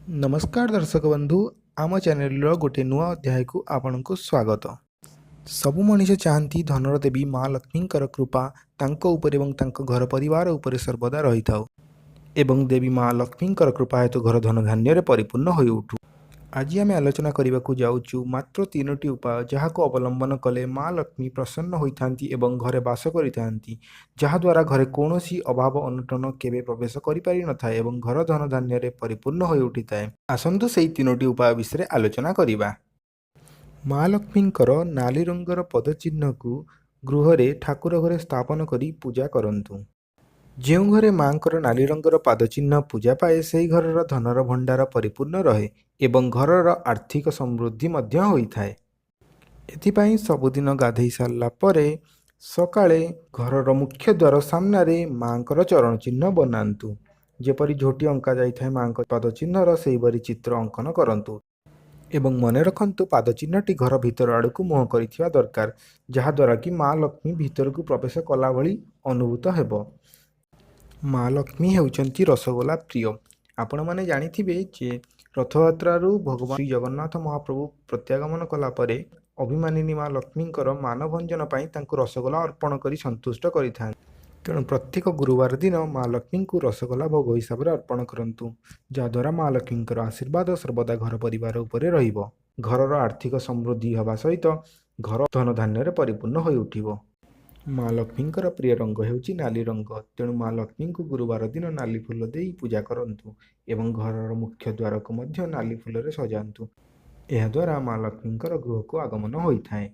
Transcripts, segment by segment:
ନମସ୍କାର ଦର୍ଶକ ବନ୍ଧୁ, ଆମ ଚ୍ୟାନେଲର ଗୋଟେ ନୂଆ ଅଧ୍ୟାୟକୁ ଆପଣଙ୍କୁ ସ୍ୱାଗତ। ସବୁ ମଣିଷ ଚାହାନ୍ତି ଧନର ଦେବୀ ମା ଲକ୍ଷ୍ମୀଙ୍କର କୃପା ତାଙ୍କ ଉପରେ ଏବଂ ତାଙ୍କ ଘର ପରିବାର ଉପରେ ସର୍ବଦା ରହିଥାଉ ଏବଂ ଦେବୀ ମା ଲକ୍ଷ୍ମୀଙ୍କର କୃପା ହେତୁ ଘର ଧନ ଧାନ୍ୟରେ ପରିପୂର୍ଣ୍ଣ ହୋଇଉଠୁ। ଆଜି ଆମେ ଆଲୋଚନା କରିବାକୁ ଯାଉଛୁ ମାତ୍ର ତିନୋଟି ଉପାୟ, ଯାହାକୁ ଅବଲମ୍ବନ କଲେ ମା ଲକ୍ଷ୍ମୀ ପ୍ରସନ୍ନ ହୋଇଥାନ୍ତି ଏବଂ ଘରେ ବାସ କରିଥାନ୍ତି, ଯାହାଦ୍ୱାରା ଘରେ କୌଣସି ଅଭାବ ଅନଟନ କେବେ ପ୍ରବେଶ କରିପାରିନଥାଏ ଏବଂ ଘର ଧନ ଧାନ୍ୟରେ ପରିପୂର୍ଣ୍ଣ ହୋଇ ଉଠିଥାଏ। ଆସନ୍ତୁ ସେଇ ତିନୋଟି ଉପାୟ ବିଷୟରେ ଆଲୋଚନା କରିବା। ମା ଲକ୍ଷ୍ମୀଙ୍କର ନାଲି ରଙ୍ଗର ପଦଚିହ୍ନକୁ ଗୃହରେ ଠାକୁର ଘରେ ସ୍ଥାପନ କରି ପୂଜା କରନ୍ତୁ। ଯେଉଁ ଘରେ ମାଙ୍କର ନାଲି ରଙ୍ଗର ପାଦଚିହ୍ନ ପୂଜା ପାଏ, ସେହି ଘରର ଧନର ଭଣ୍ଡାର ପରିପୂର୍ଣ୍ଣ ରହେ ଏବଂ ଘରର ଆର୍ଥିକ ସମୃଦ୍ଧି ମଧ୍ୟ ହୋଇଥାଏ। ଏଥିପାଇଁ ସବୁଦିନ ଗାଧୋଇ ସାରିଲା ପରେ ସକାଳେ ଘରର ମୁଖ୍ୟ ଦ୍ୱାର ସାମ୍ନାରେ ମାଙ୍କର ଚରଣ ଚିହ୍ନ ବନାନ୍ତୁ। ଯେପରି ଝୋଟି ଅଙ୍କା ଯାଇଥାଏ ମାଙ୍କ ପାଦଚିହ୍ନର, ସେହିପରି ଚିତ୍ର ଅଙ୍କନ କରନ୍ତୁ ଏବଂ ମନେ ରଖନ୍ତୁ, ପାଦଚିହ୍ନଟି ଘର ଭିତର ଆଡ଼କୁ ମୁହଁ କରିଥିବା ଦରକାର, ଯାହାଦ୍ୱାରା କି ମା ଲକ୍ଷ୍ମୀ ଭିତରକୁ ପ୍ରବେଶ କଲା ଭଳି ଅନୁଭୂତ ହେବ। ମା ଲକ୍ଷ୍ମୀ ହେଉଛନ୍ତି ରସଗୋଲା ପ୍ରିୟ। ଆପଣମାନେ ଜାଣିଥିବେ ଯେ ରଥଯାତ୍ରାରୁ ଭଗବାନ ଶ୍ରୀ ଜଗନ୍ନାଥ ମହାପ୍ରଭୁ ପ୍ରତ୍ୟାଗମନ କଲା ପରେ ଅଭିମାନିନୀ ମା ଲକ୍ଷ୍ମୀଙ୍କର ମାନଭଞ୍ଜନ ପାଇଁ ତାଙ୍କୁ ରସଗୋଲା ଅର୍ପଣ କରି ସନ୍ତୁଷ୍ଟ କରିଥାନ୍ତି। ତେଣୁ ପ୍ରତ୍ୟେକ ଗୁରୁବାର ଦିନ ମା ଲକ୍ଷ୍ମୀଙ୍କୁ ରସଗୋଲା ଭୋଗ ହିସାବରେ ଅର୍ପଣ କରନ୍ତୁ, ଯାହାଦ୍ୱାରା ମା ଲକ୍ଷ୍ମୀଙ୍କର ଆଶୀର୍ବାଦ ସର୍ବଦା ଘର ପରିବାର ଉପରେ ରହିବ। ଘରର ଆର୍ଥିକ ସମୃଦ୍ଧି ହେବା ସହିତ ଘର ଧନଧାନ୍ୟରେ ପରିପୂର୍ଣ୍ଣ ହୋଇଉଠିବ। ମା ଲକ୍ଷ୍ମୀଙ୍କର ପ୍ରିୟ ରଙ୍ଗ ହେଉଛି ନାଲି ରଙ୍ଗ। ତେଣୁ ମା ଲକ୍ଷ୍ମୀଙ୍କୁ ଗୁରୁବାର ଦିନ ନାଲି ଫୁଲ ଦେଇ ପୂଜା କରନ୍ତୁ ଏବଂ ଘରର ମୁଖ୍ୟ ଦ୍ୱାରକୁ ମଧ୍ୟ ନାଲି ଫୁଲରେ ସଜାନ୍ତୁ। ଏହାଦ୍ୱାରା ମା ଲକ୍ଷ୍ମୀଙ୍କର ଗୃହକୁ ଆଗମନ ହୋଇଥାଏ।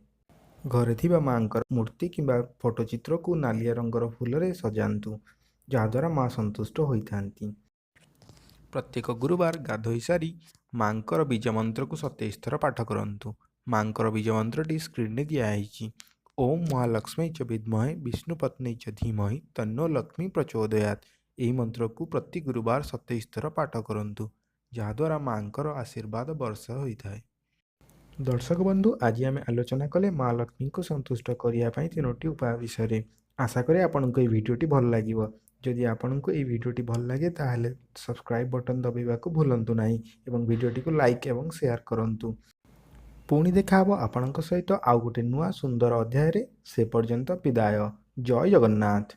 ଘରେ ଥିବା ମାଙ୍କର ମୂର୍ତ୍ତି କିମ୍ବା ଫଟୋଚିତ୍ରକୁ ନାଲିଆ ରଙ୍ଗର ଫୁଲରେ ସଜାନ୍ତୁ, ଯାହାଦ୍ୱାରା ମା ସନ୍ତୁଷ୍ଟ ହୋଇଥାନ୍ତି। ପ୍ରତ୍ୟେକ ଗୁରୁବାର ଗାଧୋଇ ସାରି ମାଙ୍କର ବୀଜ ମନ୍ତ୍ରକୁ 27 ଥର ପାଠ କରନ୍ତୁ। ମାଙ୍କର ବୀଜ ମନ୍ତ୍ରଟି ସ୍କ୍ରିନରେ ଦିଆହେଇଛି। ଓମ୍ ମହାଲକ୍ଷ୍ମୀ ଚ ବିଦ୍ମହେ ବିଷ୍ଣୁ ପତ୍ନୀ ଚ ଧୀମହି ତନ୍ନୋ ଲକ୍ଷ୍ମୀ ପ୍ରଚୋଦୟାତ୍। ଏହି ମନ୍ତ୍ରକୁ ପ୍ରତି ଗୁରୁବାର 27 ଥର ପାଠ କରନ୍ତୁ, ଯାହାଦ୍ୱାରା ମାଙ୍କର ଆଶୀର୍ବାଦ ବର୍ଷା ହୋଇଥାଏ। ଦର୍ଶକ ବନ୍ଧୁ, ଆଜି ଆମେ ଆଲୋଚନା କଲେ ମା ଲକ୍ଷ୍ମୀଙ୍କୁ ସନ୍ତୁଷ୍ଟ କରିବା ପାଇଁ ତିନୋଟି ଉପାୟ ବିଷୟରେ। ଆଶା କରେ ଆପଣଙ୍କୁ ଏହି ଭିଡ଼ିଓଟି ଭଲ ଲାଗିବ। ଯଦି ଆପଣଙ୍କୁ ଏହି ଭିଡ଼ିଓଟି ଭଲ ଲାଗେ, ତାହେଲେ ସବସ୍କ୍ରାଇବ୍ ବଟନ୍ ଦବାଇବାକୁ ଭୁଲନ୍ତୁ ନାହିଁ ଏବଂ ଭିଡ଼ିଓଟିକୁ ଲାଇକ୍ ଏବଂ ସେୟାର କରନ୍ତୁ। ପୁଣି ଦେଖାହେବ ଆପଣଙ୍କ ସହିତ ଆଉ ଗୋଟେ ନୂଆ ସୁନ୍ଦର ଅଧ୍ୟାୟରେ। ସେ ପର୍ଯ୍ୟନ୍ତ ବିଦାୟ। ଜୟ ଜଗନ୍ନାଥ।